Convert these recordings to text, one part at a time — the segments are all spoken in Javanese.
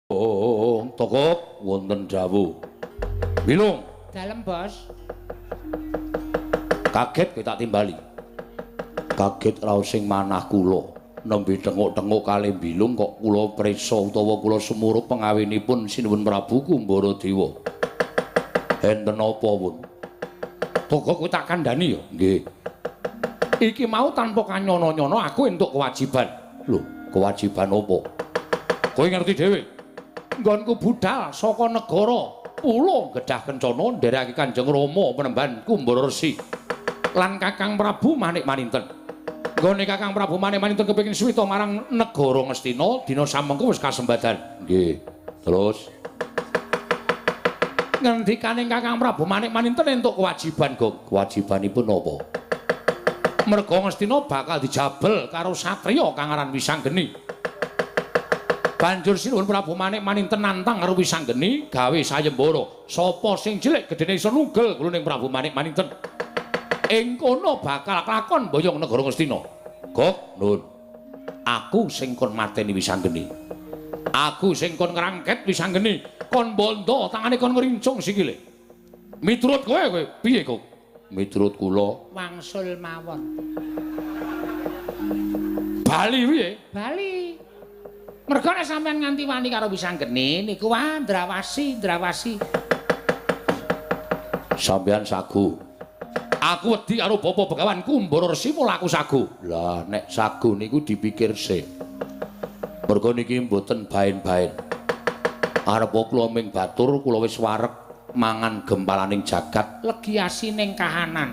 Togok wonten dawuh. Bilung. Dalem, Bos. Kaget kowe tak timbali. Kaget raos sing manah kula. Nembe tenguk-tenguk kalih Bilung kok kula prisa utawa kula sumurup pengawinipun Sinuwun Prabu Kumbara Dewa. Enten apa, Wun? Togok kowe tak kandhani ya? Nggih. Iki mau tanpa kanyono-nyono aku entuk kewajiban. Lho, kewajiban apa? Kowe ngerti dhewe. Nggonku budal saka negara Pulo Gedhah Kencana nderekake Kanjeng Rama Penemban Kumbara Resi lan Kakang Prabu Manik Maninten. Nggone Kakang Prabu Manik Maninten kepengin suwita marang negara Ngastina dina samengko wis kasembadan. Nggih. Terus ngendikane Kakang Prabu Manik Maninten entuk kewajiban, Gong. Kewajibanipun napa? Merga Ngastina bakal dijabel karo satriya kang aran Wisanggeni. Banjur Sinuwun Prabu Manik Maninten nantang karo Wisanggeni gawe sayembara. Sapa sing cilik gedene iso nugel guluning Prabu Manik Maninten. Ing kono bakal klakon boyong negara Ngastina. Gok, nun. Aku sing kon mateni Wisanggeni. Aku sing kon ngrangket Wisanggeni, kon bondo tangane kon ngrincung sikile. Miturut kowe kowe piye, Gok? Miturut kula wangsul mawon. Bali piye? Bali. Mergo nek sampean nganti wani karo Wisanggeni niku wah ndrawasi, ndrawasi. Sampean sagu. Aku wedi karo Bapak Begawan Kumbara Resi mula aku sagu. Lah nek sagu niku dipikir sik. Mergo niki mboten baen-baen. Arep kula ming batur kula wis wareg mangan gempalaning jagat legi asining kahanan.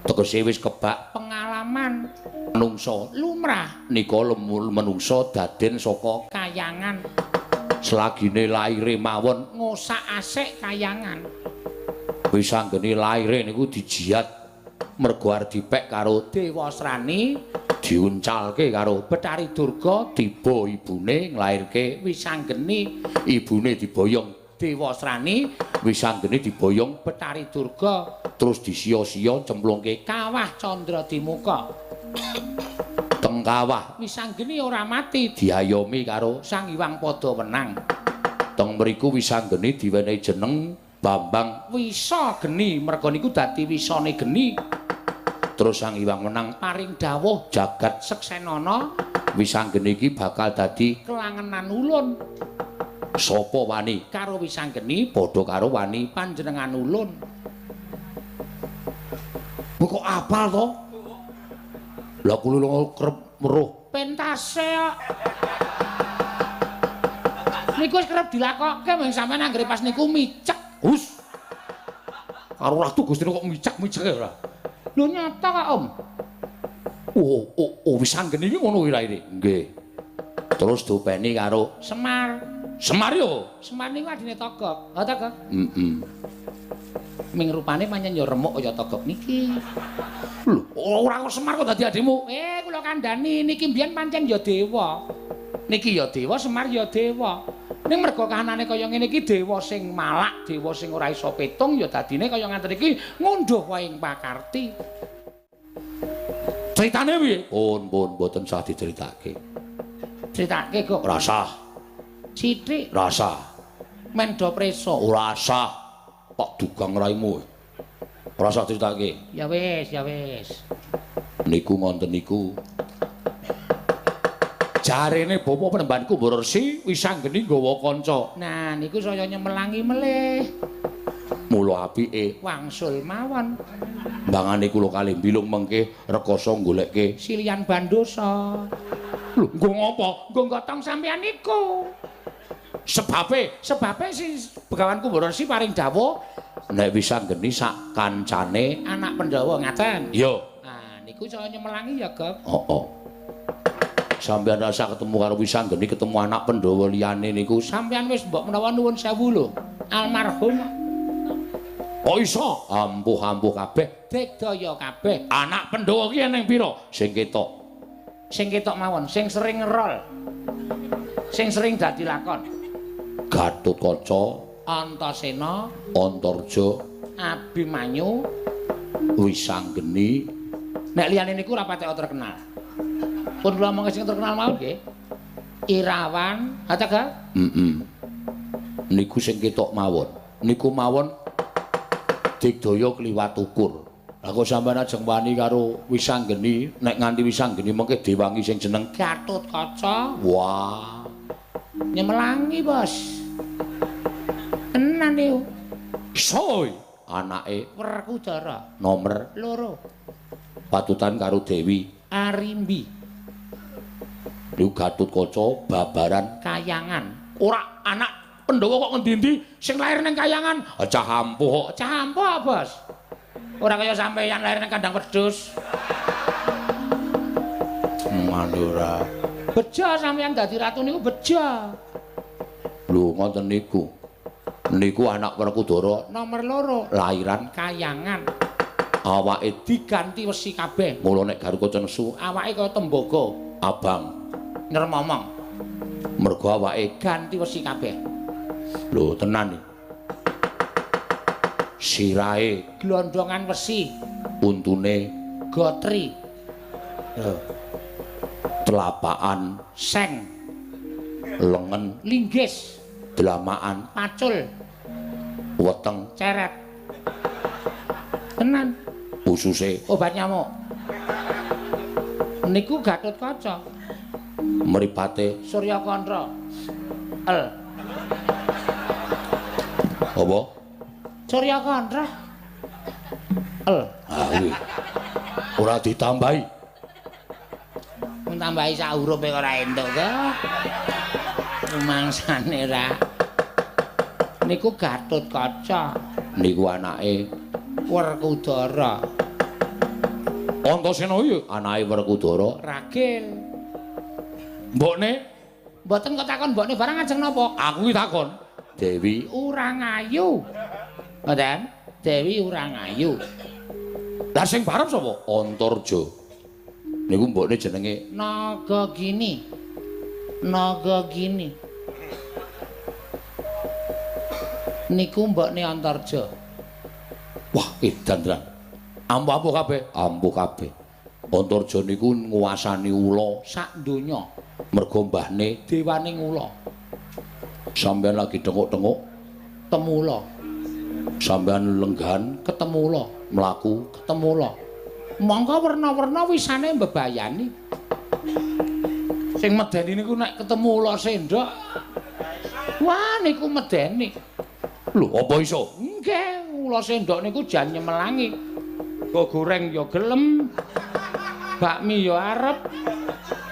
Tegese wis kebak pengalaman menungsa lumrah nika menungsa daden saka kayangan. Selagine laire mawon ngosak asik kayangan. Wisanggeni laire niku dijiat mergo arep dipek karo Dewasrani, diuncalke karo Bathari Durga, tiba ibune nglairke Wisanggeni, ibune diboyong Dewasrani, Wisanggeni diboyong Bathari Durga, terus disia-sia cemplungke kawah Candra Dimuka. Teng kawah Wisanggeni ora mati diayomi karo Sang Hyang Pada Wenang. Teng mriku Wisanggeni diwenehi jeneng Bambang Wisa Geni, merga niku dadi wisane geni. Terus Sang Hyang Wenang paring dawuh jagat seksenana Wisanggeni iki bakal dadi kelangenan ulun. Sapa wani karo Wisanggeni padha karo wani panjenengan ulun. Kok apal to? Lah kula kerep weruh pentase kok. Niku wis kerep dilakokke mung sampean anggere pas niku micek. Hus. Karo Ratu Gustine kok micek-micek ora. Lho nyata kok, Om. Oh, Wisanggeni iki ngono kuwi raine. Nggih. Terus dopeni karo Semar. Semar yo. Semar niku adine Togok. Ha Togok? Heeh. Ming rupane pancen yo remuk kaya Togok niki. Lho, ora kok Semar kok dadi adimu. Kula kandhani niki mbiyen pancen yo dewa. Niki yo dewa, Semar yo dewa. Ning merga kahanane kaya ngene iki dewa sing malak, dewa sing ora iso petung ya dadine kaya ngaten iki ngunduh wae ing pakarti. Critane piye? Pun mboten sah diceritake. Critake kok ora sah. Sithik ora sah. Men do preso. Ora sah. Pak dugang raimu. Ora sah critake. Ya wis, ya wis. Niku ngonten niku. Jarene Bapak Penemban Kumbara Resi Wisanggeni nggawa kanca. Nah niku saya nyemelangi melih. Mula apike wangsul mawon. Mbangane kula kalih Bilung mengke rekoso golekke silian bandosa. Lho, nggo ngopo? Nggo gotong sampeyan niku. Sebabe, sebabe si Begawan Kumbara Resi paring dawuh nek Wisanggeni sak kancane anak Pandhawa ngaten. Iya. Nah niku saya nyemelangi ya, Gok. Heeh. Sampeyan rasa ketemu karo Wisanggeni, ketemu anak Pandhawa liyane niku sampeyan wis mbok menawa nuwun sewu lho. Almarhum. Kok iso? Ampuh-ampuh kabeh, digdaya kabeh. Anak Pandhawa ki eneng pira? Sing ketok. Sing ketok mawon, sing sering ngerol. Sing sering dadi lakon. Gatotkaca, Antasena, Antarja, Abimanyu, Wisanggeni. Nek liyane niku ora patek terkenal. Pun kula omong sing terkenal mawon nggih. Irawan, ha ta, Ga? Heeh. Niku sing ketok mawon. Niku mawon digdaya kliwat ukur. Lah kok sampeyan ajeng wani karo Wisanggeni, nek nganti Wisanggeni mengke diwangi sing jeneng Gatotkaca. Wah. Nyemelangi, Bos. Tenan niku. Iso anake Werkudara nomer 2. Patutan karo Dewi Arimbi. Niku Gatotkaca babaran Kayangan. Ora anak Pandhawa kok ngendi-endi sing lair ning Kayangan. Cah ampuh kok. Cah ampuh, Bos. Ora kaya sampeyan lair ning kandang wedhus. Mane ora. Bejo sampeyan dadi ratu niku bejo. Lho ngoten niku. Niku anak Werkudara nomor 2 lairan Kayangan. Awake diganti wesi kabeh. Mula nek Garuda nesu awake kaya tembaga, abang, nremomong. Mergo awake ganti wesi kabeh. Lho tenan iki. Sirahe glondongan wesi, untune gotri. Lho. Telapakan seng, lengen linggis, dlamaan pacul, weteng ceret. Tenan. Ususe obat nyamuk. Niku Gatotkaca. Mripate Suryakandra. El. Apa? Suryakandra. El. Ha kuwi. Ora ditambahi. Mun tambahi sak hurufe ora entuk to. Rumangsane ra. Niku Gatotkaca. Niku anake Werkudara. Antasena iki anake Werkudara. Ragil. Mbokne mboten kok takon mbokne barang ajeng napa? Aku iki takon. Dewi Urangayu. Ngoten? Dewi Urangayu. Lah sing barep sapa? Antarja. Niku mbokne jenenge Nagagini. Nagagini. Niku mbokne Antarja. Wah, edan tenan. Ampuh-ampuh kabeh, ampuh kabeh. Antarja niku nguwasani ula sak donya. Mergo mbahne dewane ula. Sampeyan lagi tenguk-tenguk temu ula. Sampeyan lenggahan ketemu ula, mlaku ketemu ula. Mongko werna-werna wisane mbebayani. Sing medeni niku nek ketemu ula sendok. Wah, niku medeni. Lho, apa iso? Nggih, ula sendok niku jan nyemelangi. Go goreng ya gelem. Bakmi ya arep.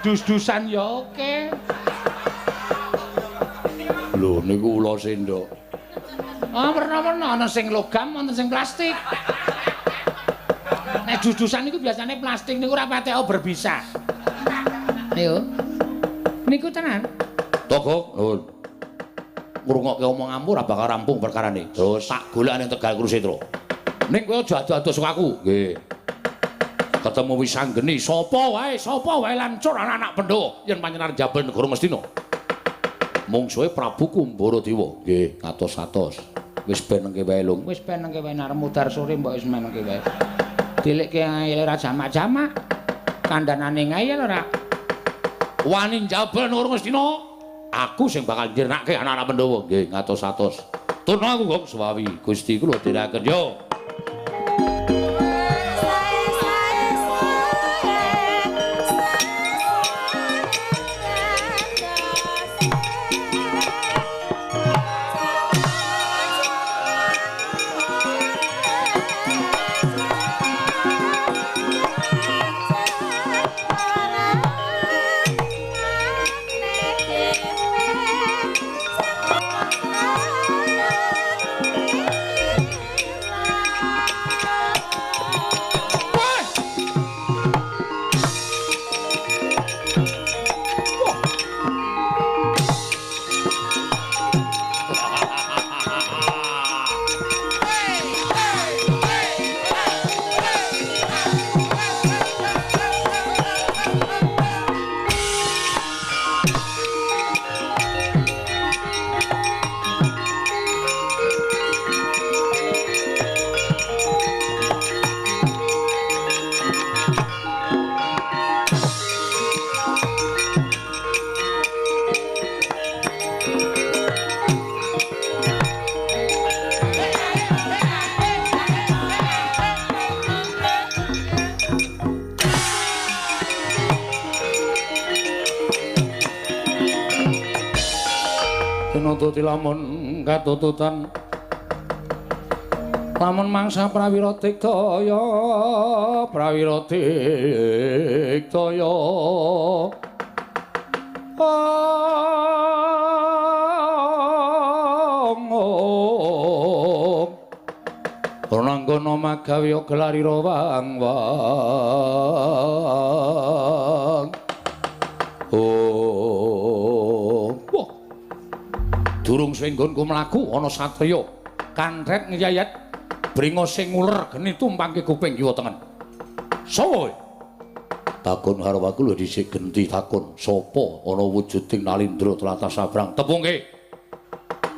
Dus-dusan ya oke. Lho, niku ula sendok. Ah, werna-werna ana sing logam, wonten sing plastik. Nek dus-dusan niku biasane plastik niku ora patek berbisa. Ayo. Niku tenan. Togok, nuwun. Ngrungokke omonganmu ora bakal rampung perkarane. Terus tak golek ning Tegal Kurusetra. Ning kowe aja ado-ado saka aku. Nggih. Ketemu Wisanggeni, sapa wae lancur anak-anak Pandhawa yen panjenengan jabel negara Ngastina. Mungsuhe Prabu Kumbaradewa. Nggih, atos-atos. Wis ben nengke wae, Lung. Wis ben nengke wae arep mudhar sore mbok wis menengke wae. Dilikke ngayal ora jamak-jamak. Kandhanane ngayal ora. Wani njabel negara Ngastina, aku sing bakal njirnake anak-anak Pandhawa. Nggih, ngatos-atos. Turno aku kok suwawi Gusti kula dherekaken yo. Bye. Tinututi lamun katututan lamun mangsa prawira diktaya prawira diktaya Ronanggana magawe gelarira wang wang. Oh, wah. Durung suwe nggonku mlaku ana satriya kanthet ngeyayat bringose nguler geni tumpangke kuping kiwa tengen. Sapa kowe? Takon karo aku lho dhisik genti takon sapa ana wujuding Nalindra tlatah Sabrang. Tepungke.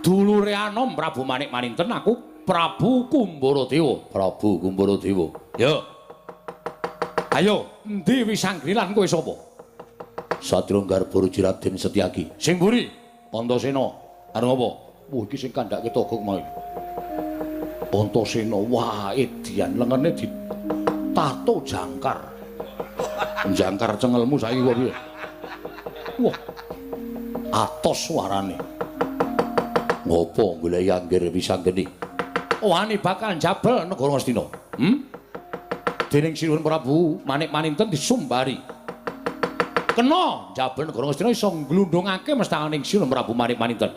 Dulure anom Prabu Manik Maninten aku Prabu Kumbaradewa. Prabu Kumbaradewa. Ya. Ayo, endi Wisanggeni lan kowe sapa? Satria Garba Ruci Raden Setyaki. Sing mburi Antasena. Arep apa? Wah, iki sing kandhake Togok mau. Antasena, wah edian lengene ditato jangkar. Jangkar cengelmu saiki kok piye? Wah. Atos suarane. Ngopo goleki anggir Wisanggeni? Wani bakal njabel negara Ngastina. Dening Sinuwun Prabu Manik Maninten disumbari. Kena njabel negara Ngastina iso nglundhungake mestakaning Sinuwun Prabu Manik Maninten.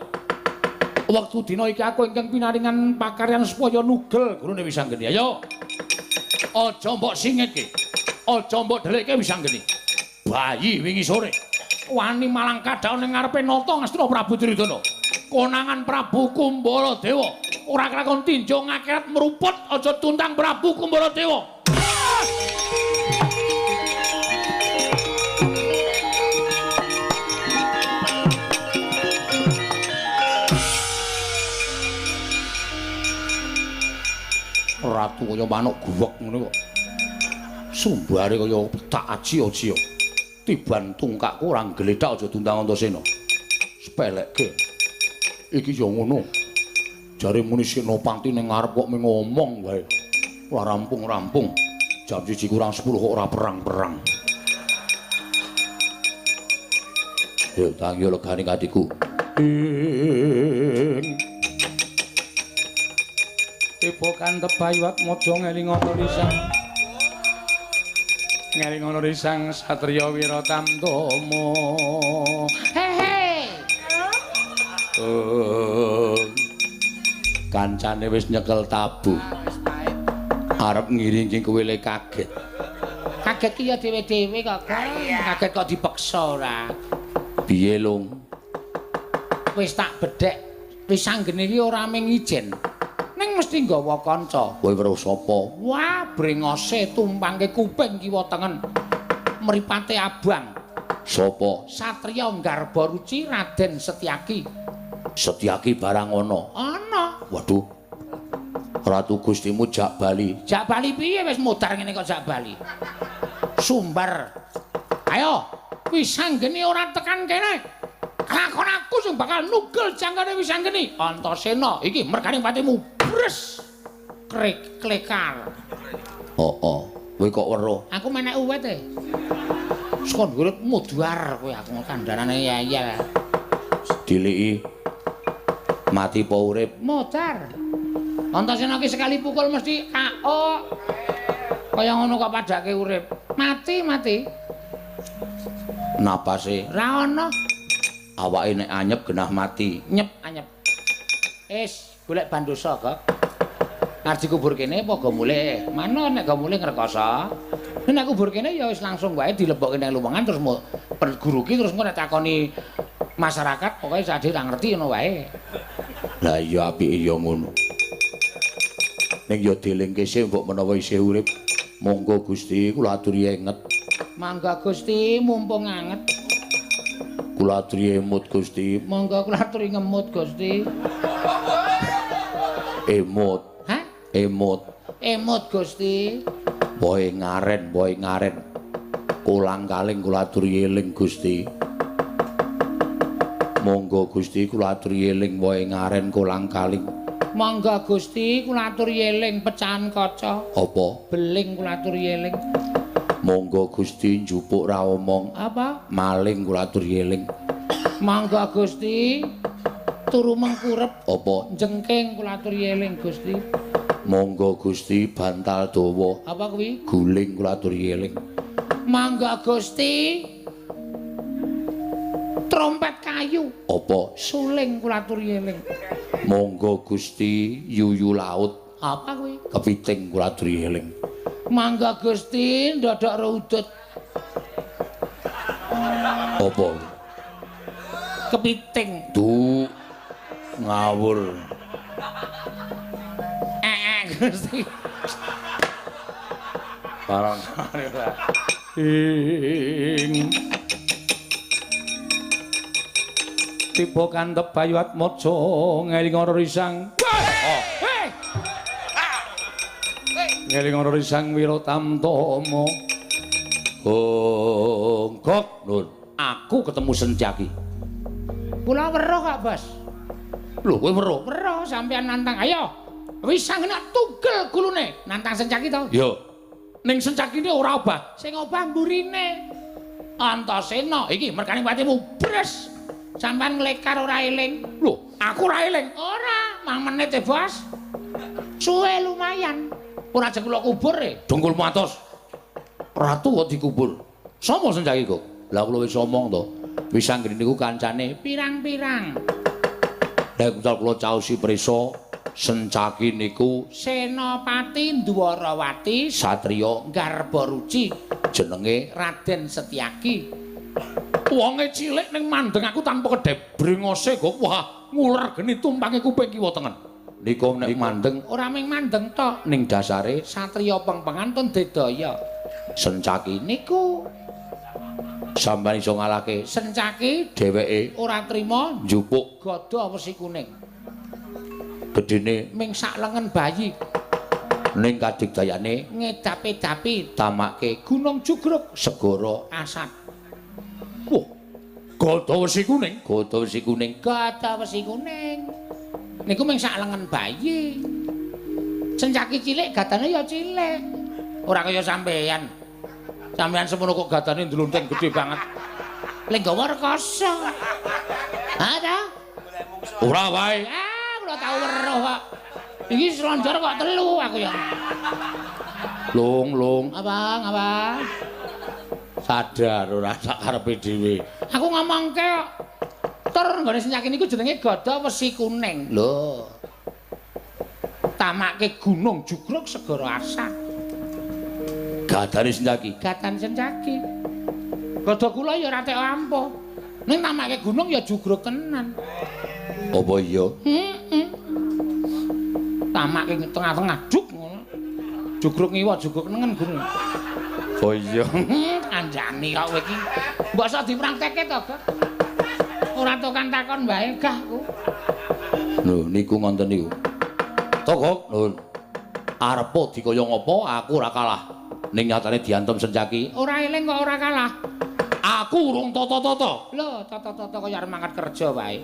Wektu dina iki aku ingkang pinaringan pakaryan supaya nugel gurune Wisanggeni. Ayo. Aja mbok singitke. Aja mbok dhelekke Wisanggeni. Bayi wingi sore wani malang kadhaon ning ngarepe nata Ngastina Prabu Duryudana. Konangan Prabu Kumbaradewa. Ora kelakon tinjung akhirat meruput aja tuntang Prabu Kumbaradewa. Ratu kaya manuk guwek ngono kok. Sumbare kaya tak aji-aji. Tiban tungkakku ora gledak aja tuntang Antasena. Sepelekke. Iki ya ngono. Jare muni Senopati ning ngarep kok mung ngomong wae. Ora rampung-rampung. Jam 1:50 kok ora perang-perang. Yo tangi legane atiku. Ing tiba kantebayu atmaja ngelingono risang. Ngelingono risang satriya wiratamtama. Hehe. Kancane wis nyekel tabuh. Arep ngiringi kowe le kaget. Kaget ki ya dhewe-dhewe kok. Kaget kok dipeksa ora. Piye, Lung? Wis tak bedhek. Wisanggeni iki ora mung ijen. Ning mesti nggawa kanca. Kowe weruh sapa? Wah, brengose tumpangke kuping kiwa tengen. Mripate abang. Sapa? Satriya Garba Ruci Raden Setyaki. Setyaki barang ana. Ana. Waduh. Ratu Gustimu jak bali. Jak bali piye wis modar ngene kok jak bali. Sumbar. Ayo, Wisanggeni ora tekan kene. Lakon aku sing bakal nugel jangkane Wisanggeni. Antasena iki mergane patimu. Bres. Krek klekar. Heeh. Kowe kok weruh? Aku menek uwet e. Saka dhuwur mudhar kowe aku kandhanane yeyel. Diliki mati apa urip? Modar. Antasena ki sekali pukul mesti KO. Kaya ngono kok padake urip. Mati mati. Napase ra ono. Awake nek anyep genah mati. Nyep anyep. Wis golek bandosa kok. Arep dikubur kene apa go mulih? Mano nek go mulih ngrekoso. Nek kubur kene ya wis langsung wae dilebokke nang luwengan terus guru ki terus engko nek takoni masyarakat pokoke sadhe ra ngerti ngono wae. Lah iya apike ya ngono. Ning ya dielingke sik mbok menawa isih urip. Monggo Gusti kula aturi enget. Mangga Gusti mumpung anget. Kula aturi emut Gusti. Monggo kula aturi ngemut Gusti. Emut. Hah? Emut. Emut Gusti. Wohe ngaren, wohe ngaren. Kolang kaling kula aturi eling Gusti. Monggo Gusti kula aturi eling wohe ngaren kolang kaling. Monggo Gusti kula aturi eling pecahan kaca. Apa? Beling kula aturi eling. Monggo Gusti njupuk ra omong. Apa? Maling kula aturi eling. Monggo Gusti Turu mengkurep. Apa? Jengking kula aturi eling Gusti. Monggo Gusti bantal dawa. Apa kuwi? Guling kula aturi eling. Mangga Gusti. Trompet kayu. Apa? Suling kula aturi eling. Monggo Gusti yuyu laut. Apa kuwi? Kepiting kula aturi eling. Mangga Gusti ndodok rudut. Apa? Kepiting. Du ngawur. Gusti. Barang ing tiba kantep Bayu Atmaja ngeling ana risang. Oh. Ngeling ana risang Wiratamtama. Hongkok nun. Aku ketemu Sencaki. Kula weruh kok, Bos. Lho, kowe weruh? Weruh sampean nantang. Ayo. Wisang kena tugel gulune. Nantang Sencaki to? Iya. Ning Sencakine ora obah. Sing obah mburine. Antasena iki merkane patimu bres. Sampean nglekar ora eling. Lho, aku ora eling. Ora, mang menit e, Bos. Suwe lumayan. Ora ajeng kula kubur e. Dengkulmu atos. Ratu kok dikubur. Sapa Sencaki kok? Lah kula wis omong to. Wisanggeni niku kancane pirang-pirang. Lah kula caosi prisa Sencaki niku Senopati Ndwarawati satriya Garbaruci jenenge Raden Setyaki. Wonge cilik ning mandeng aku tanpa kedhep brengose kok wah nguler geni tumpange kuping kiwa tengen. Niku nek mandeng ora mung mandeng tok ning dasare satriya pengpengan tun dedaya. Sencaki niku sampeyan iso ngalahke Sencaki dheweke ora trima njupuk gada wesi kuning. Gedene ming sak lengen bayi ning kadigdayane ngedapi-dapi tamake Gunung Jugruk segara Asat. Wah, gada wesi kuning, gada wesi kuning, gada wesi kuning. Niku ming sak lengen bayi. Sencaki cilik gadane ya cilik. Ora kaya sampeyan. Sampeyan semono kok gadane ndlunting gedhe banget. Lek nggawa rekoso. Ha ta? Ora wae. Ah, kula tau weruh kok. Iki slonjor kok telu aku ya. Lung, lung. Abang, abang. Sadar ora sak karepe dhewe. Aku ngomongke kok. Tur nggone Sencaki niku jenenge gada wesi kuning. Lho. Tamake Gunung Jugruk segara Asat. Gadane Sencaki. Gadane Sencaki. Gada kula ya ora tek ampuh. Ning tamake gunung ya jugruk tenan. Apa iya? Heeh. Tamake tengah-tengah juk ngono. Jugruk ngiwa, jugruk nengen gunung. Oh iya. Anjani kok kowe iki. Mbok sok dipraktekke to, Gak? Ora tokan takon wae gah aku. Lho niku ngonten niku. Togok, nun. Arepa dikaya ngapa aku ora kalah. Ning nyatane diantem Sencaki. Ora eling kok ora kalah. Aku urung tata-tata. Lho, tata-tata kaya arep mangkat kerja wae.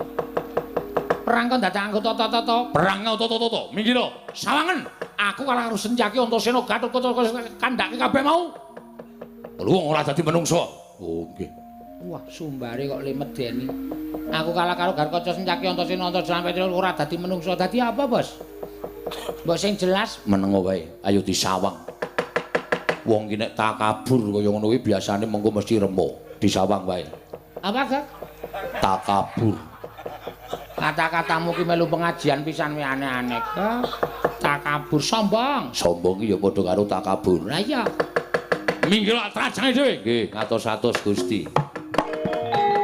Perang kok dadak anggo tata-tata. Perang tata-tata. Minggir sawangen. Aku kalah karo Sencaki Antasena Gatotkaca kandhake kabeh mau. Lho wong ora dadi menungso. Oh nggih. Wah, sumbare kok lemedeni. Aku kalah karo Gatotkaca Sencaki Antasena Antasena ora dadi menungso. Dadi apa, Bos? Mbok sing jelas menengo wae. Ayo disawang. Wong ki nek takabur kaya ngono kuwi biasane mengko mesti remo. Disawang wae. Apa, Gak? Takabur. Kata-katamu ki melu pengajian pisan wae aneh-aneh. Takabur sombong. Sombong ki ya padha karo takabur. Lah iya. Minggir trajange dhewe. Nggih, ngatos-atos Gusti. Bye.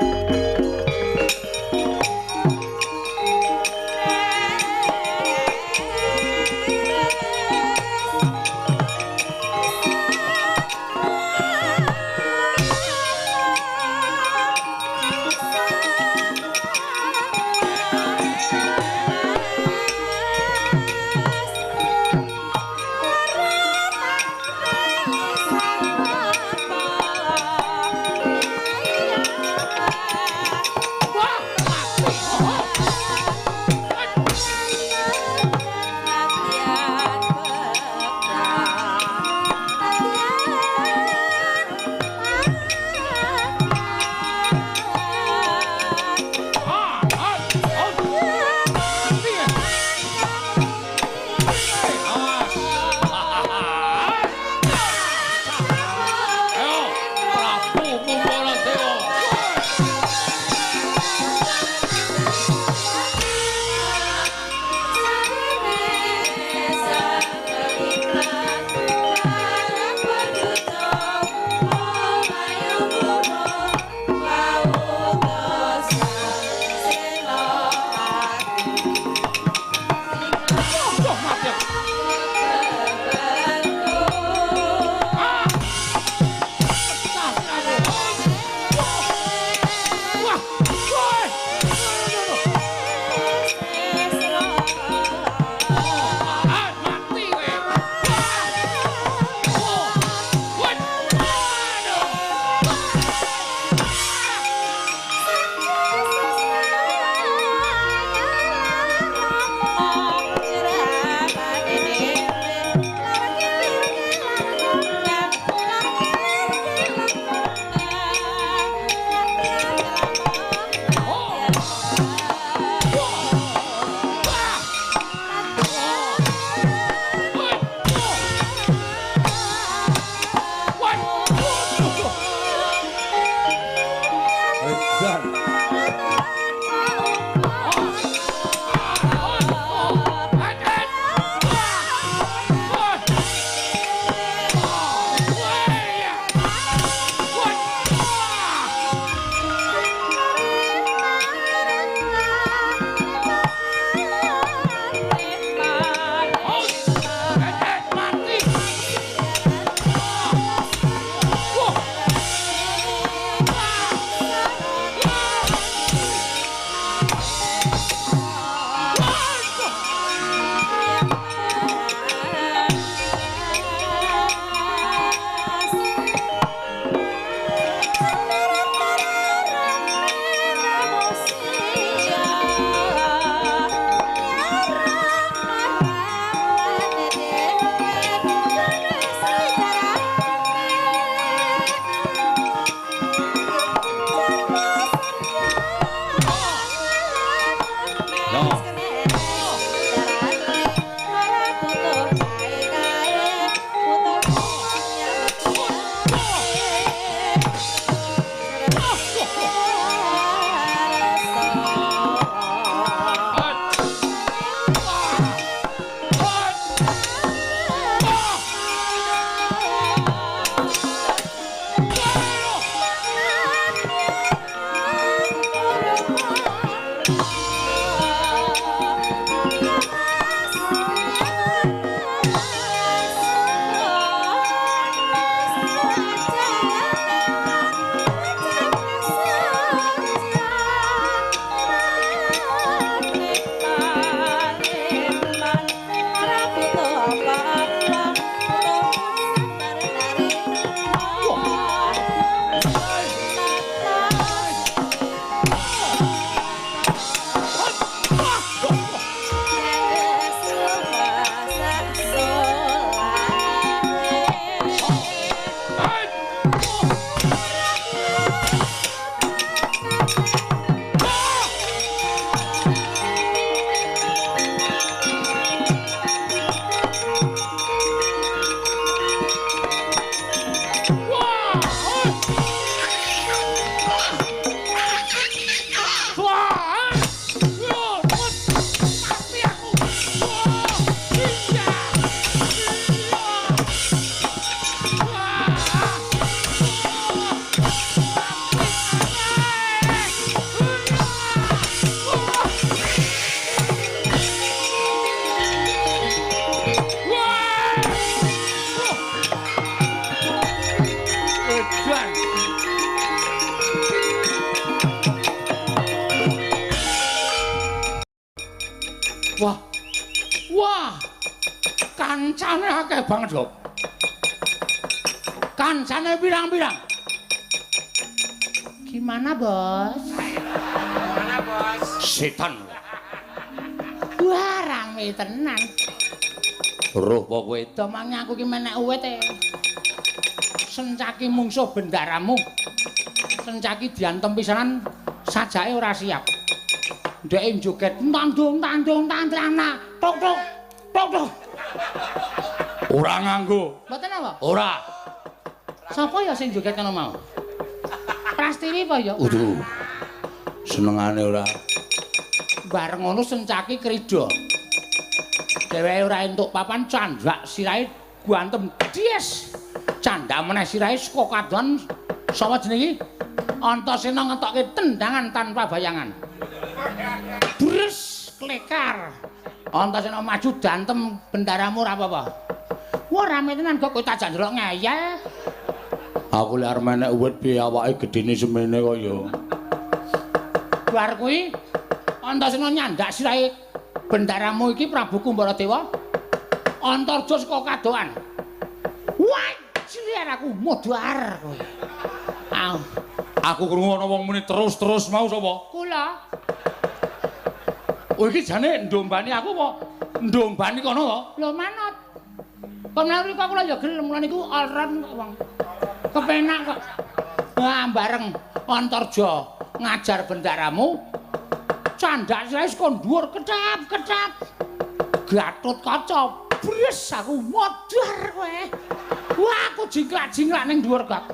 Wah. Wah. Kancane akeh banget, Gok. Kancane pirang-pirang. Gimana, Bos? Gimana, Bos? Setan. Wah, rame tenan. Roh apa kowe? Domange aku ki menek uwit e. Sencaki mungsuh bendaramu. Sencaki diantem pisanan sajake ora siap. Ndeke joget tandung tandung tandrana. Tok tok. Tok tok. Ora nganggo. Mboten apa? Ora. Sapa ya sing joget kono mau? Prastiwi apa ya? Uduh. Senengane ora. Bareng ngono Sencaki krida. Dheweke ora entuk papan candhak sirahe guantem dies. Candhak meneh sirahe saka kadon sapa jenenge iki? Antasena ngetokke tendangan tanpa bayangan. Bres klekar. Antasena maju dantem bendaramu ora apa-apa. Wah rame tenan kok kowe tak ndelok ngeyel. Aku lek arep menek uwit piye awake gedene semene kok ya. Bar kuwi Antasena nyandak sirahe bendaramu iki Prabu Kumbaradewa. Antarja saka kadohan. Wah, jliar aku modar kowe. Au, aku krungu ana wong muni terus-terus mau sapa? Kula. Oh iki jane ndombani aku apa ndombani kono to? Lho manut. Kon menawi kok kula ya gelem kula niku all round kok wong. Kepenak kok. Wah, bareng Antarja ngajar bendaramu. Candhak sirahe saka dhuwur ketap-ketap. Gatut kaca. Bres aku modar kowe. Wah, aku jingklak-jingklak ning dhuwur kok.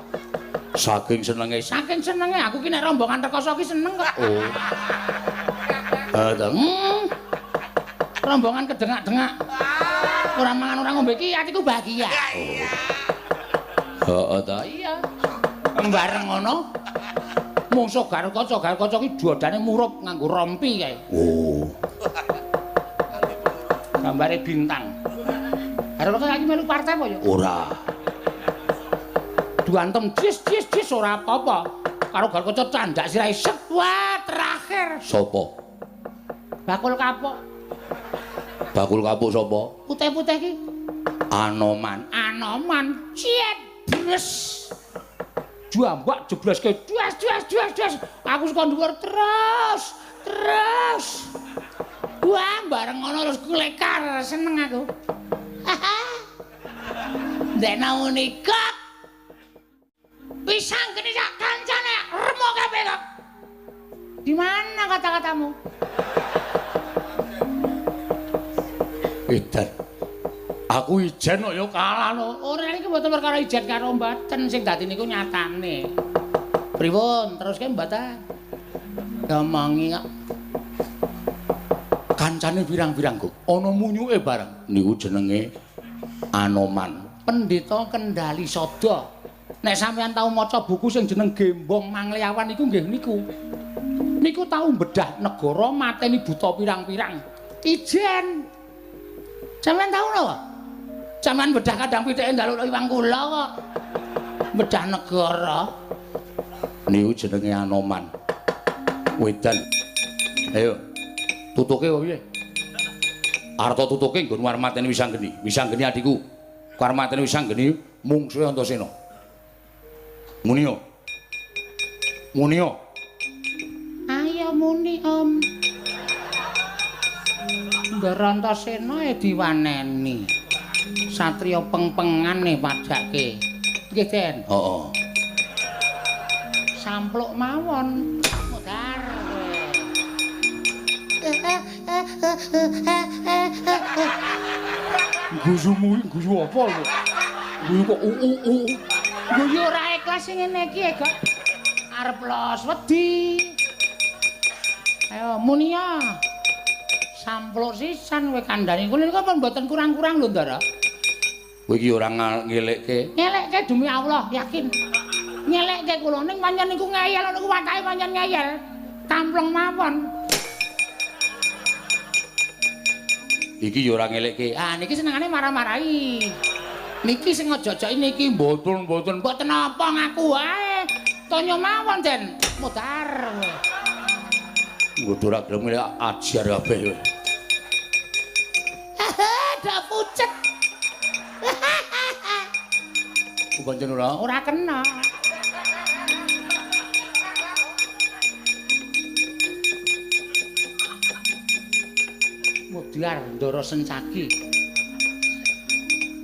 Saking senenge. Saking senenge aku ki nek rombongan rekoso ki seneng kok. Oh. Rombongan kedengak-dengak. Ora mangan ora ngombe ki atiku bahagia. Heeh ta. Iya. Bareng ngono mungsuh Garukaca ki dodane murup nganggo rompi kae. Oh. Gambare bintang. Garukaca iki melu partai apa ya? Ora. Duantem jis-jis-jis ora apa-apa. Karo Garukaca candhak sirahe set. Wah, terakhir. Sopo? Bakul kapuk. Bakul kapuk sapa? Putih-putih ki. Anoman. Anoman. Ciet. Bres. Jambak jebleske. Duas duas duas duas. Aku saka dhuwur terus. Terus. Wah, bareng ngono terus klekar seneng aku. Ndekna muni kok. Pisang geni sak kancane remuk kabeh kok. Di mana kata-katamu? Edan. Aku ijen kok ya kalah no. Ora niki mboten perkara ijen karo mboten, sing dadi niku nyatane. Pripun? Teruske mboten. Ngomongi kok. Kancane pirang-pirang kok. Ana munyuke bareng. Niku jenenge Anoman. Pendeta Kendali Sada. Nek sampeyan tau maca buku sing jeneng Gembong Mangliawan niku nggih niku. Niku tau bedah negara mateni buta pirang-pirang. Ijen. Sampeyan tau napa? Sampeyan bedah kandang pitike njaluk iwang kula kok. Bedah negara. Niku jenenge Anoman. Wedan. Ayo. Tutuke kok piye? Arta tutuke nggon arep mateni Wisanggeni. Wisanggeni adikku. Arep mateni Wisanggeni mungsuhe Antasena. Munio. Munio. Ayo muni, Om. Ndara Antasena e diwaneni. Satriya pengpengane padhake. Nggih, Den. Heeh. Sampluk mawon. Modar kowe. Guyumu guyu apa lho? Guyu kok u u. Guyu ora ikhlas sing ngene iki kok. Arep los wedi. Ayo munia. Sampluk sisan kowe kandhani. Kula niku pun mboten kurang-kurang lho, Ndara. Kowe iki ora ngelekke. Ngelekke demi Allah, yakin. Ngelekke kula ning pancen niku ngeyel niku watake pancen ngeyel. Tampleng mawon. Iki ya ora ngelekke. Ah niki senengane marah-marahi. Niki sing aja-aja niki mboten-mboten. Mboten apa ngaku wae. Tonya mawon, Den. Mudar. Nggo ora gelem ajar kabeh kowe. Dak pucet. Pancen ora? Ora kena. Mudhar Ndara Sencaki.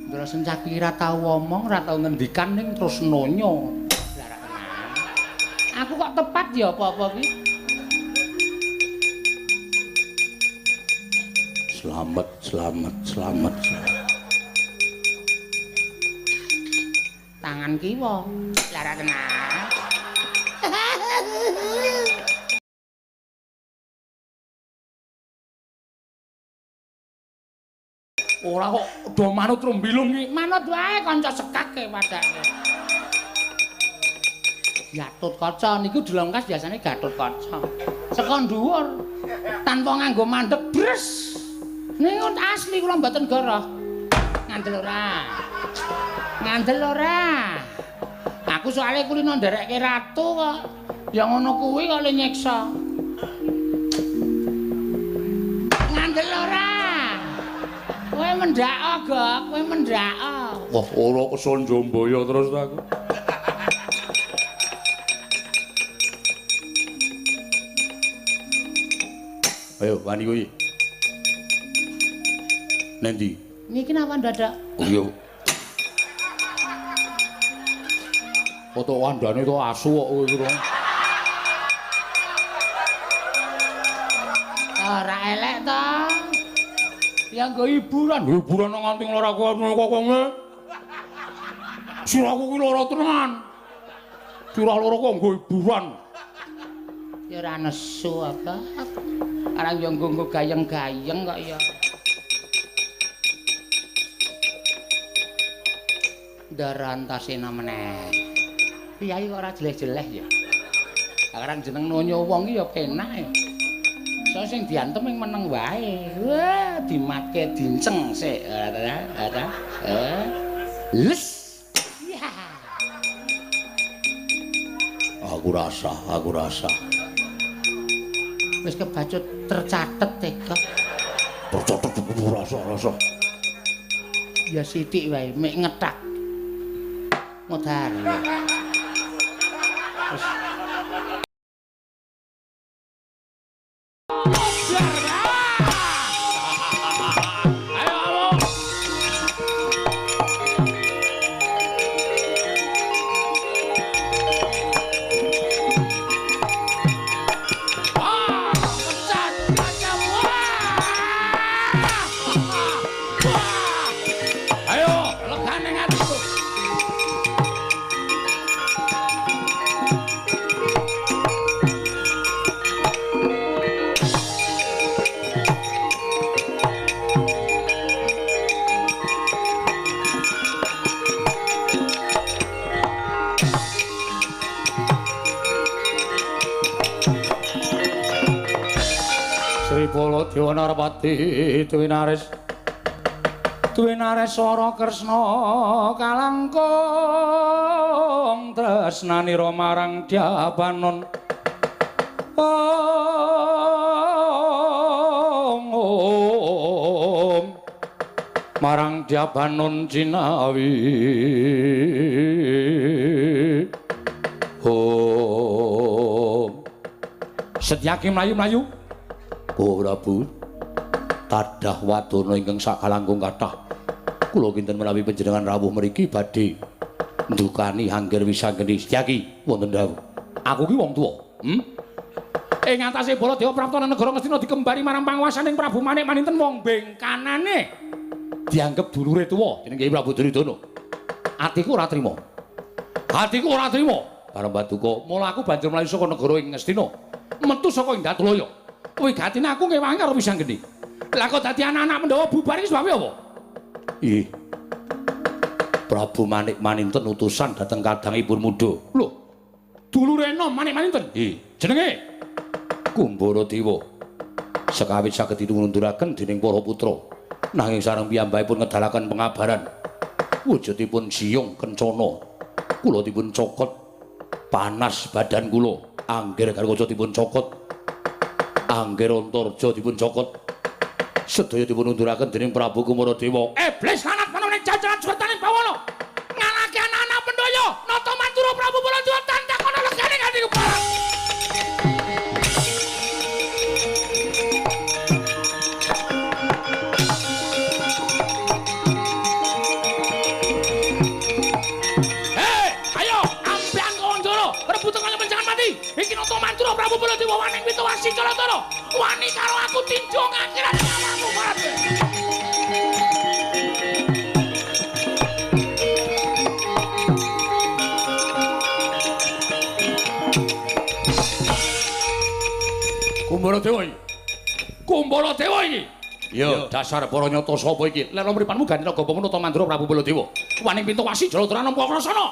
Ndara Sencaki ora tau omong, ora tau ngendikan ning terus nonyo. Lah ora kena. Aku kok tepat ya apa-apa ki? Selamat, selamat, selamat. Tangan kiwa. Lah ora kena. Ora kok do manut rumbilung iki. Manut wae kanca sekake padake. Gatut Kaca niku dilongkas biasane Gatut Kaca. Saka dhuwur tanpa nganggo mandek bres. Niku asli kula mboten goroh. Ngandel ora? Ngandel ora? Aku soalé kulino nderekke ratu kok. Ya ngono kuwi kok le nyiksa. Ngandel ora? Kowe mendhak, Gok, kowe mendhak. Wah, ora keson jombaya terus aku. Ayo, wani kuwi. Nendi? Niki napa ndadak? Oh iya. Foto wandane to asu kok kowe iki to. Ora elek to. Ya nggo hiburan, hiburan nang nganti nglara kok ngene. Sirahku ki lara tenan. Sirah lara kok nggo hiburan. Ya ora nesu apa. Arang yo nggo gayeng-gayeng kok ya. Ndara Antasena meneh. Piyai kok ora jeleh-jeleh ya. Arang jeneng nonyo wong ki ya penak ya. So sing diantem ing meneng wae. Wah, dimatke dinceng sik. Ora. Les. Ya. Aku rasa, aku rasa. Wis kebacut tercatet tega. Tercatet rasa, rasa. Ya sithik wae, mek ngetak. Modar. Wis. Dewa Narpati Dwinares Dwinares Sara Kresna kalangkung tresnanira marang Dyabanon. Om om marang Dyabanon jinawi. Om Setyaki mlayu-mlayu. Oh Prabu, tadah wadana ingkang sakalangkung kathah. Kula kinten menawi panjenengan rawuh mriki badhe ndukani angger wisanggeni Setyaki wonten dawuh. Aku ki wong tuwa. Ing atase Baladewa prapta negara Ngastina dikembari marang panguwasaning Prabu Manik Maninten wong bengkanane dianggep dulure tuwa jenenge Prabu Duryudana. Atiku ora trima. Atiku ora trima. Bareng paduka, mula aku banjur mlayu saka negara ing Ngastina, metu saka ing Datulaya. Wigatine aku ngewangi karo Wisanggeni. Lah kok dadi anak-anak Pandhawa bubar iki sebabe apa? Ih. Prabu Manik Maninten utusan dhateng kadangipun muda. Lho. Dulure enom Manik Maninten? Ih, jenenge Kumbara Dewa. Sekawit saged dipununduraken dening para putra. Nanging sareng piyambakipun ngedalaken pengabaran. Wujudipun siyung kencana. Kula dipun cokot panas badan kula. Angger Garukaca dipun cokot. Angger Antarja dipun cokot. Sedaya dipun unduraken dening Prabu Kumaradewa. Iblis lanat manungane jajaran surataning bawana. Ngalahke anak-anak Pandhawa, Nata Mantura Prabu Baladewa tantakono legane nganti keparat. Hei, ayo ampean Kawandara, rebutan kaya menjangan mati. Iki Nata Mantura Prabu Baladewa waning witowasi Jalatara. Wani karo aku tinjung akhirat nyawamu barat. Kumbara Dewa iki. Kumbara Dewa iki. Ya, dasar para nyata sapa iki? Lelo mripanmu ganti naga bama Nata Mandura Prabu Baladewa. Waning pintu wasi Jalatara nampa krasana.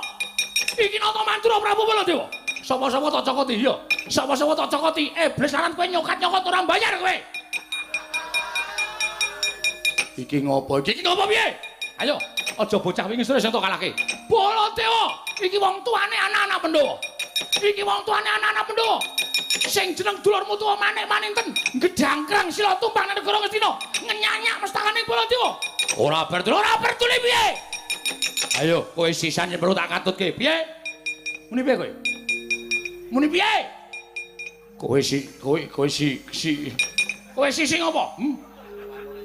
Iki Nata Mandura Prabu Baladewa. Sapa-sapa tak cokoti ya. Sapa-sapa tak cokoti. Iblis lanang kowe nyokat-nyokot ora bayar kowe. Iki ngopo iki? Iki ngopo piye? Ayo, aja bocah wingi sore sing tak kalahke. Baladewa, iki wong tuane anak-anak Pandhawa. Iki wong tuane anak-anak Pandhawa. Sing jeneng dulurmu tuwa manik maninten, gedhangkrang sila tumpang nang negara Ngastina, ngenyanyak mestakane Baladewa. Ora berduli, ora berduli piye? Ayo, kowe sisan yen perlu tak katutke. Piye? Muni piye kowe? Muni piye? Kowe si kowe kowe si si kowe si sing apa?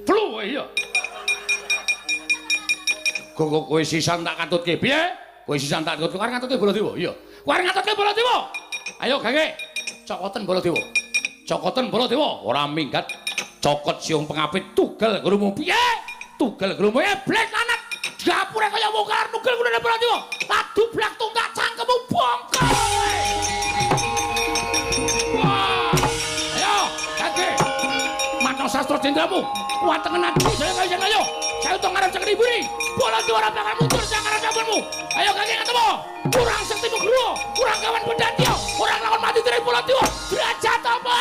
Flu kowe iya. Kok kowe sisan tak katutke. Piye? Kowe sisan tak katutke. Arep ngatutke Baladewa. Iya. Kowe arep ngatutke Baladewa. Ayo gage. Cokoten Baladewa. Cokoten Baladewa. Ora minggat. Cokot siung pengapit tugel gurumu. Piye? Tugel gurumu eblek lanat. Dapure kaya wong arep nugel gurune Baladewa. Ladu blak tungkak cangkemmu bongkol. Wah. Ayo, gage. Matno sastra jendramu. Watengen ati saya kaya ayo. Saya utang ngarep cekri buri. Baladewa ora bakal mundur sang arep sapunmu. Ayo gage ketemu. Kurang sektimu guru, kurang kawan pedhatya, kurang lakon mati dening Baladewa. Derajat apa?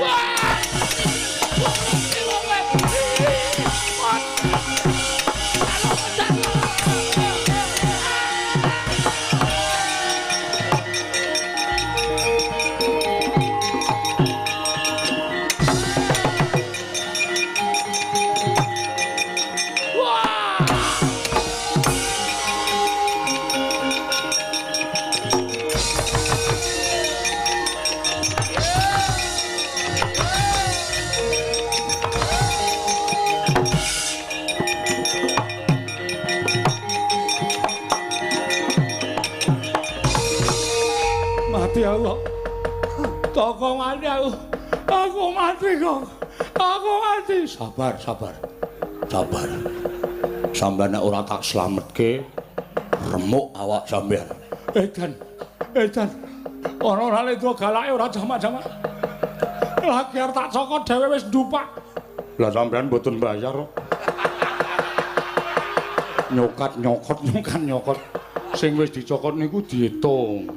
Wah. Mati aku. Toko mati aku. Aku mati kok. Aku mati. Sabar, sabar. Sabar. Sampeyan nek ora tak slametke, remuk awak sampeyan. Edan. Edan. Ana ora lendra galake ora jamak-jamak. Lagi arep tak cokot dhewe wis ndupak. Lah sampeyan mboten bayar kok. Nyokat nyokot nyokat nyokot. Sing wis dicokot niku diitung.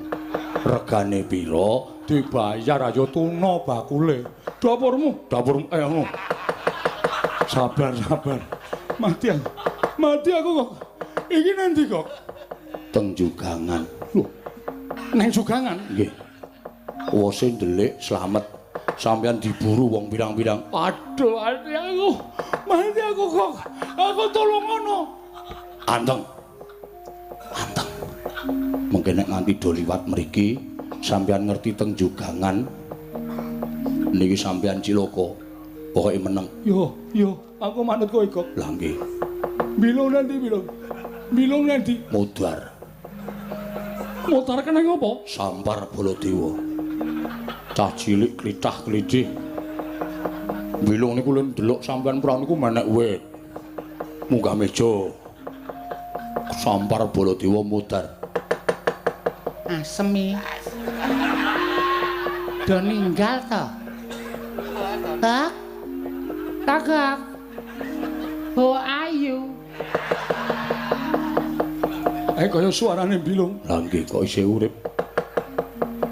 Regane pira dibayar ayo tuna bakule. Dapurmu, dapurmu ngono. Sabar, sabar. Mati aku. Mati aku kok. Iki nanti kok. Teng Jugangan. Lho. Neng Jugangan? Nggih. Wose ndelik slamet. Sampeyan diburu wong pirang-pirang. Aduh, mati aku. Mati aku kok. Aku tolong ngono. Anteng. Anteng. Mungkin nek nganti do liwat mriki, sampeyan ngerti teng Jugangan niki sampeyan cilaka. Pokoke meneng. Yo, yo, aku manut kowe kok. Lah nggih. Bilung nanti, bilung. Bilung nanti. Mudar. Mudar kena ngopo? Sampar Baladewa. Cah cilik klithah-klithih. Bilung niku lho ndelok sampeyan prau niku menek wit. Munggah meja. Sampar Baladewa mudar. Asem iki. Do ninggal to? Hah? Kakak. Oh ayu. Kaya suarane Bilung. Lah nggih kok isih urip.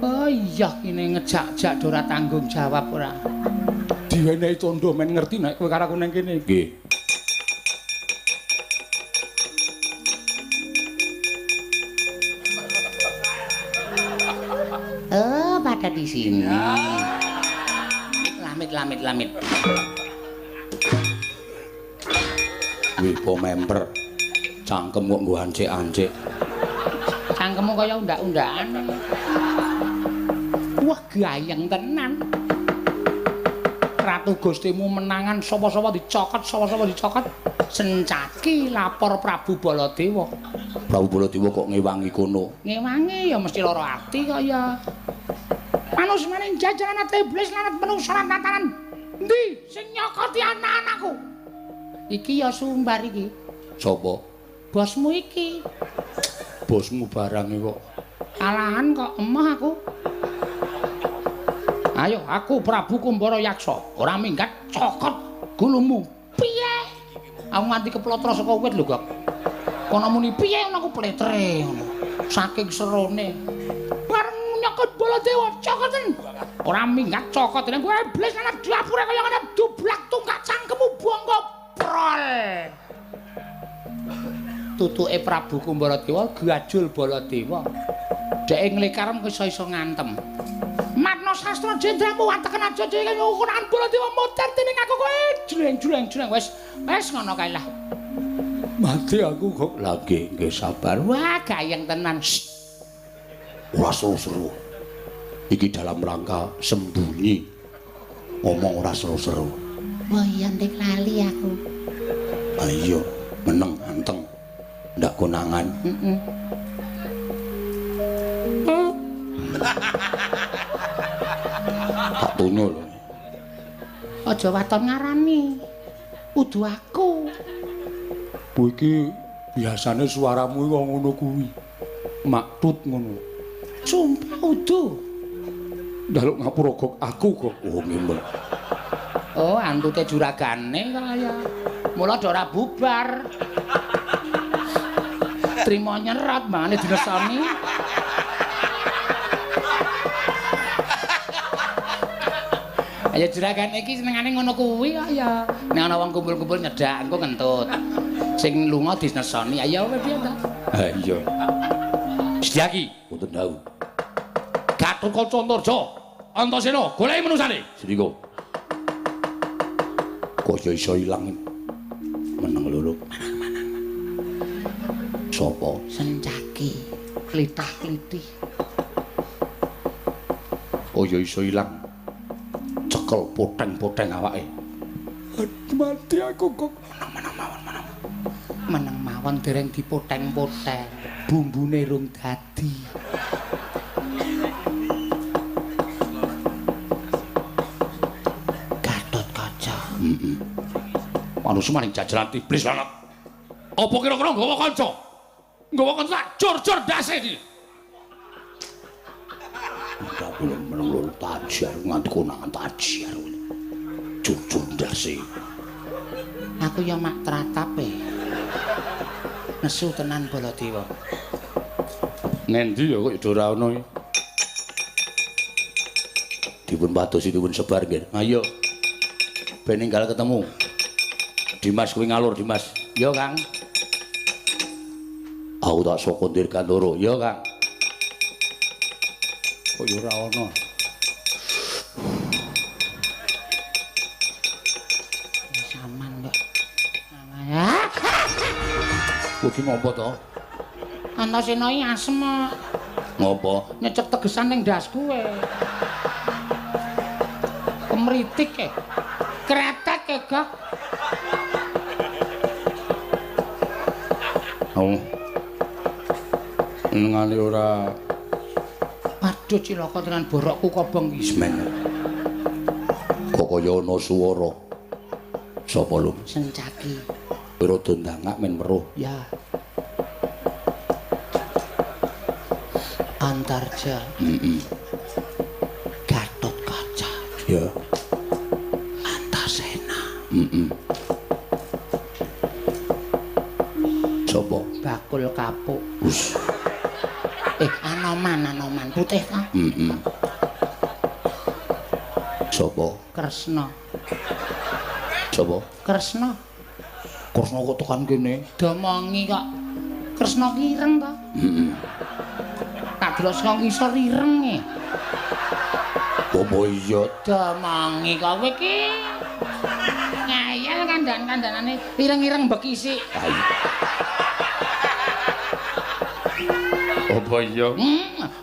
Oh iya kene ngejak-jak ora tanggung jawab ora. Diwenehi tondo men ngerti nek kowe karo aku nang kene. Nggih. Oh, pada di sini. lamit lamit. Wih, po memper. Cangkem kok nggo ancik-ancik. Cangkemmu kaya undak-undakan. Wah, gayeng tenan. Ratu Gustimu menangan sapa-sapa dicokot, sapa-sapa dicokot. Sencaki lapor Prabu Baladewa. Prabu Baladewa kok ngewangi kono? Ngewangi ya mesti lara ati kaya. Manus maning jajaran iblis lanat menungsa lan tatanan. Endi sing nyokoti anak-anakku? Iki ya sumbar iki. Sapa? Bosmu iki. Bosmu barange kok. Kalahan kok emoh aku. Ayo aku Prabu Kumbara Yaksa, ora minggat cokot gulumu. Piye? Aku nganti keplotro saka wit lho, Gok. Kono muni piye ngono aku pletre ngono. Saking serone. Bareng nyokot Baladewa cokoten. Ora minggat cokot ning kowe iblis lan dapure kaya ngene dublak tungkak cangkemmu bongko prol. Tutuke Prabu Kumbara Dewa gajul Baladewa. Dheke nglekarem iso-iso ngantem. Matno sastra jendramu wateken aja dhewe ukuran Baladewa muter dening aku kowe jleng-jleng-jleng wis wis ngono kae lah. Mati aku kok. Lah nggih nggih sabar. Wah gayeng tenan. Ora seru-seru. Iki dalam rangka sembunyi. Ngomong ora seru-seru. Wah iya ndek lali aku. Ayo meneng anteng. Ndak konangan. Heeh. Tak tunyo lho. Aja waton ngarani. Kudu aku. Bu iki biasane suaramu kok ngono kuwi. Maktut ngono. Sumpah udu. Njaluk ngapura kok aku kok. Oh nggih. Oh, antute juragane kaya. Mula do ora bubar. Trimo nyerat mangane dinesoni. Ayo juragan iki senengane ngono kuwi kok ya. Nek ana wong kumpul-kumpul nyedak engko ngentut. Sing lunga dinesoni. Ayo piye ta? Ha iya. Setyaki wonten dawuh. Gatotkaca Antarja, Antasena goleki manusane. Srika. Kaya iso ilang. Meneng lho. Manang-manang. Sapa? Sencaki, klithah-klithih. Kaya iso ilang. Cekel poteng-poteng awake. Mati aku kok. Meneng mawon, meneng. Meneng mawon dereng dipoteng-poteng. Bumbune rung dadi. Gatotkaca. Heeh. Manusa maning jajaran iblis lanat. Apa kira-kira nggawa kanca? Nggawa kanca tak jor-jor ndase iki. Belum meneng lho tajar nganti konangan tajar. Jujur ndase. Aku ya mak tratap e. Nesu tenan Baladewa. Ngendi ya kok ora ono iki. Dipun padosi dipun sebar nggih. Ayo. Ben ninggal ketemu. Dimas kuwi ngalur Dimas. Ya Kang. Aku tak saka Dirgantara. Ya Kang. Kok ya ora ono. Saman kok. Kok iki ngopo to? Antasena iki asem kok. Ngopo? Nyecep tegesan ning ndasku e. Kemritik e. Kretek e, Gok. Oh. Ngene ora. Aduh cilaka tenan borokku kobong iki. Semen. Kok kaya ana swara. Sapa lho? Sencaki. Rada ndangak men weruh. Ya. Antarja. Heeh. Gatotkaca. Ya. Antasena. Heeh. Sapa? Bakul kapuk. Us. Anoman, Anoman putih ta? Heeh. Sapa? Kresna. Sapa? Kresna. Kresna kok tekan kene? Domongi kok. Kresna ki ireng ta? Heeh. Tak delok saka ngisor ireng e. Apa iya Domongi kowe iki. Ngayal kandhan-kandhanane ireng-ireng bekisik. Apa iya?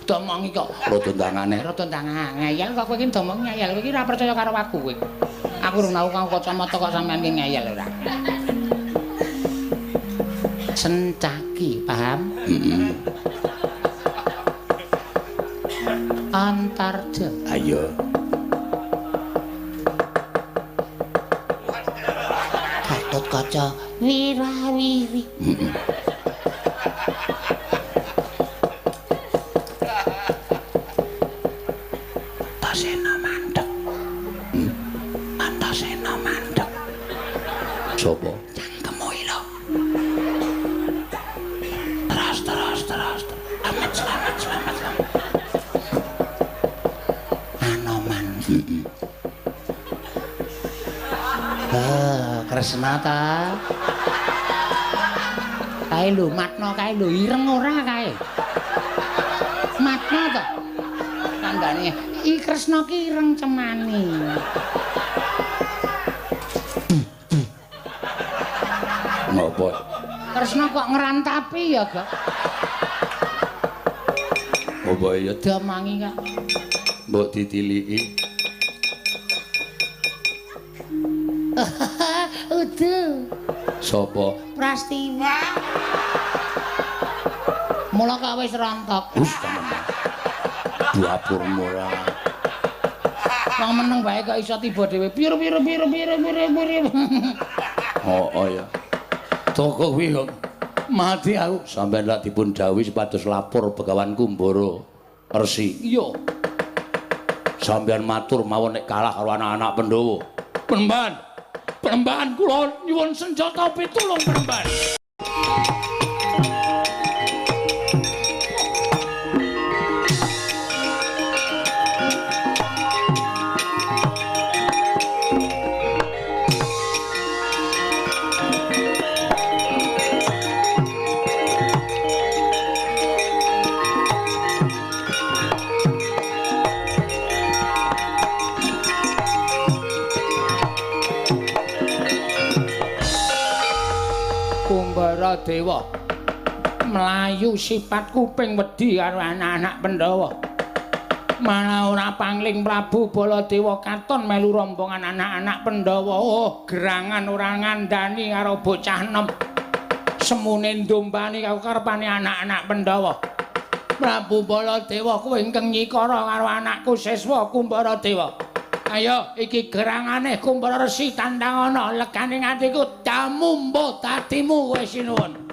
Domongi kok rada ndangane, rada ndangane. Ngayal kok kowe iki domongi ngayal. Kowe iki ora percaya karo aku kowe. Aku urung tau kanggo kacamata kok sampean ki ngayal ora. Sencaki, paham? Heeh. Antarja. Ayo. Gatotkaca wirawiri. Heeh. Antasena mandeg. Antasena mandeg. Sopo? Cangkemmu ilo. Terus terus terus. Selamat selamat selamat selamat. Anoman. Heeh. Kresna ta. Kae lho matno kae lho ireng ora kae. Matno to. Kandhane iki Kresna ki ireng cemani. Ngopo? Kresna kok ngrantapi ya, Gok? Apa iya diomongi kok. Mbok ditiliki. Udu. Sopo? Prastiwa. Mula kok wis rontok. Wis temen. Dapurmu ora. Wong meneng bae kok iso tiba dhewe. Pir pir pir pir pir pir. Oh, oh ya. Toko kuwi kok mati aku. Sampeyan lak dipun dhawuhi supados lapor Begawan Kumbara Resi. Iya. Sampeyan matur mawon nek kalah karo anak-anak Pandhawa. Penemban. Penemban kula nyuwun senjata pitulung penemban. Kumbara Dewa mlayu sifat kuping wedi karo anak-anak Pandhawa. Malah ora pangling Prabu Baladewa katon melu rombongan anak-anak Pandhawa. Oh, gerangan ora ngandani karo bocah enom. Semune ndombani karo karepane anak-anak Pandhawa. Prabu Baladewa kowe ingkang nyikara karo anakku siswa Kumbara Dewa. Ayo iki gerangane Kumbara Resi tandangana legane atiku damumbo dadimu kowe sinuwun.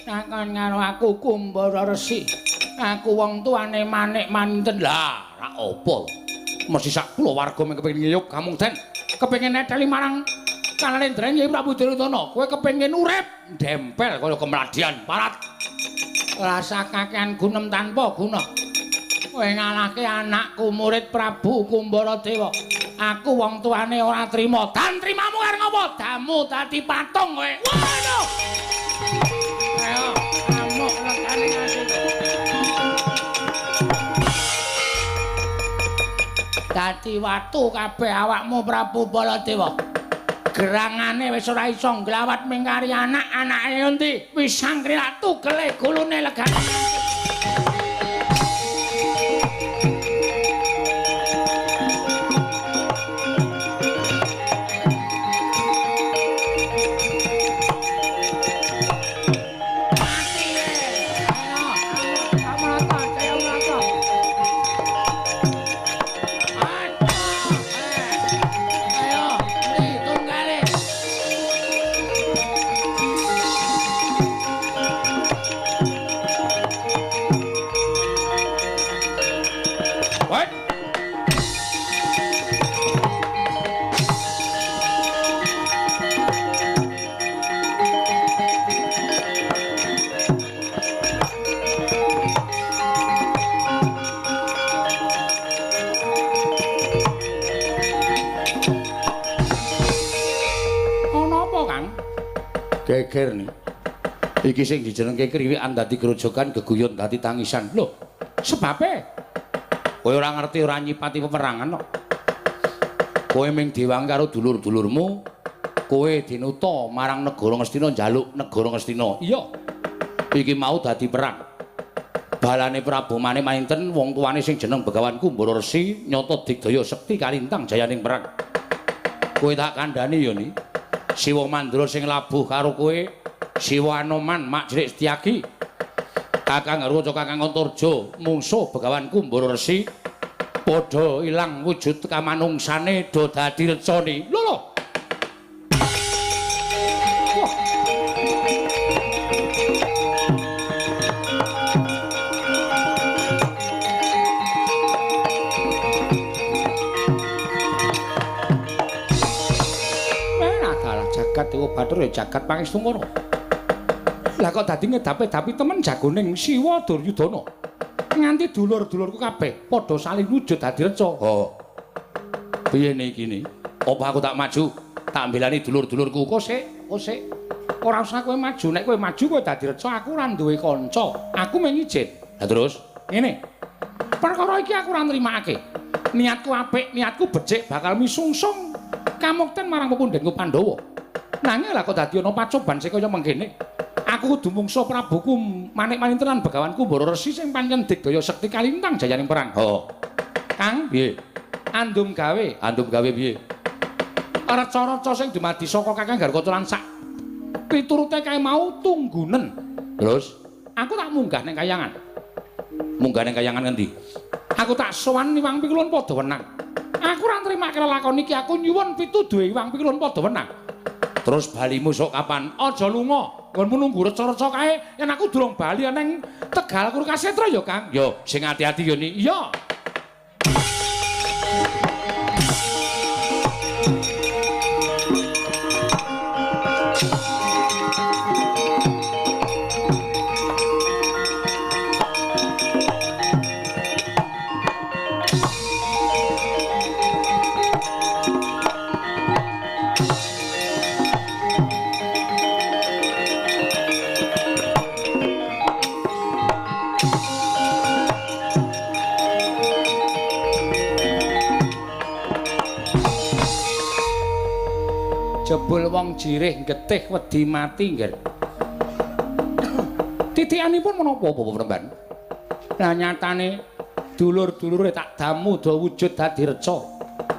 Takon karo aku Kumbara Resi. Aku wong tuane Manik Manten. Lah, rak apa? Mesti sak kulawarga mung kepengin ngiyup kamungten. Kepengin neteli marang Kalendran Kyai Prabu Duryudana. Kowe kepengin urip dempel kaya kemladian parat. Rasa kakean gunem tanpa guna. Kowe ngalahke anakku murid Prabu Kumbara Dewa. Aku wong tuane ora trima. Dan trimamu arep ngopo? Damu dadi patung kowe. Waduh. Ayo, amuk lekane nganti. Dadi watu kabeh awakmu Prabu Baladewa. Gerangane wis ora iso nglawat mingkari anak-anake endi. Wis sangkrilak tugele gulune legane. Geger nih. Iki sing dijenengke kriwikan dadi grojogan, geguyon dadi tangisan. Lho, sebabe kowe ora ngerti ora nyipati peperangan kok. Kowe ming diwangi karo dulur-dulurmu, kowe dinuta marang negara Ngastina njaluk negara Ngastina. Iya. Iki mau dadi perang. Balane Prabu Manik Maninten wong tuane sing jeneng Begawan Kumbara Resi nyata digdaya sekti kalintang jayaning perang. Kowe tak kandhani ya ni. Siwa Mandra sing labuh karo kowe, Siwa Anoman Mak Cilik Setyaki, Kakang Garwaca Kakang Antarja, mungsuh Begawan Kumbara Resi padha ilang wujud kamanungsane do dadi recane. Lho lho. Wah. Jagat Dewa Bathara ya jagat Pangestungkara. Lah kok dadi ngedapi-dapi temen jagoning Siwa Duryudana. Nganti dulur-dulurku kabeh padha saling wujud dadi reca. Oh. Piye niki ni? Apa aku tak maju, tak mbelani dulur-dulurku? Kok sik, kok sik. Ora usah kowe maju, nek kowe maju kowe dadi reca, aku ora duwe kanca. Aku mung ijin. Lah terus ngene. Perkara iki aku ora nrimakake. Niatku apik, niatku becik bakal misungsung kamukten marang pepundhenku Pandhawa. Nanging lah kok dadi ana pacoban sing kaya mengkene. Aku kudu mungsuh Prabuku Manik Maninten lan Begawan Kumbara Resi sing pancen digdaya sekti kalintang jayaning perang. Oh. Kang, piye? Andum gawe. Andum gawe piye? Reca-reca sing dumadi saka Kakang Garwaca lan sak piturute kae mau tunggunen. Terus aku tak munggah ning kayangan. Munggah ning kayangan ngendi? Aku tak sowan Iwang Pikulun padha wenang. Aku ora nrimake lelakon iki, aku nyuwun pituduhe Iwang Pikulun padha wenang. Terus balimu sok kapan? Aja lunga. Nggonmu nunggu reca-reca kae, yen aku durung bali nang Tegal Kurukasetra ya, Kang. Yo, sing ati-ati yo ni. Iya. Jebul wong jirih getih wedi mati nggih. Titikanipun menapa Bapak Premban? Lah nyatane dulur-dulure tak damu do wujud dadi reca.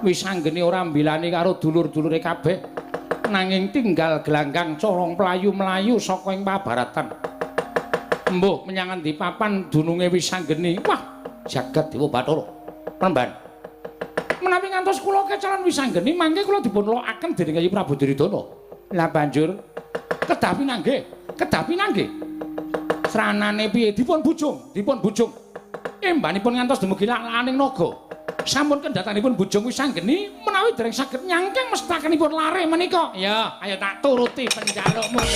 Wis anggene ora mbilani karo dulur-dulure kabeh. Nanging tinggal gelanggang corong mlayu-mlayu saka ing pabaratan. Mbuh menyang endi papan dununge wis anggene. Wah, jagat Dewa Bathara. Premban. Menawi ngantos kula kecalan Wisanggeni mangke kula dipun lokaken dening Kyai Prabu Duryudana. Lah banjur kedah pinanggih, kedah pinanggih. Sranane piye? Dipun bujung, dipun bujung. Embanipun ngantos dumugi lak-lakaning naga. Sampun kendhatanipun bujung Wisanggeni menawi dereng saged nyangking mestakanipun lare menika. Ya, ayo tak turuti penjalukmu.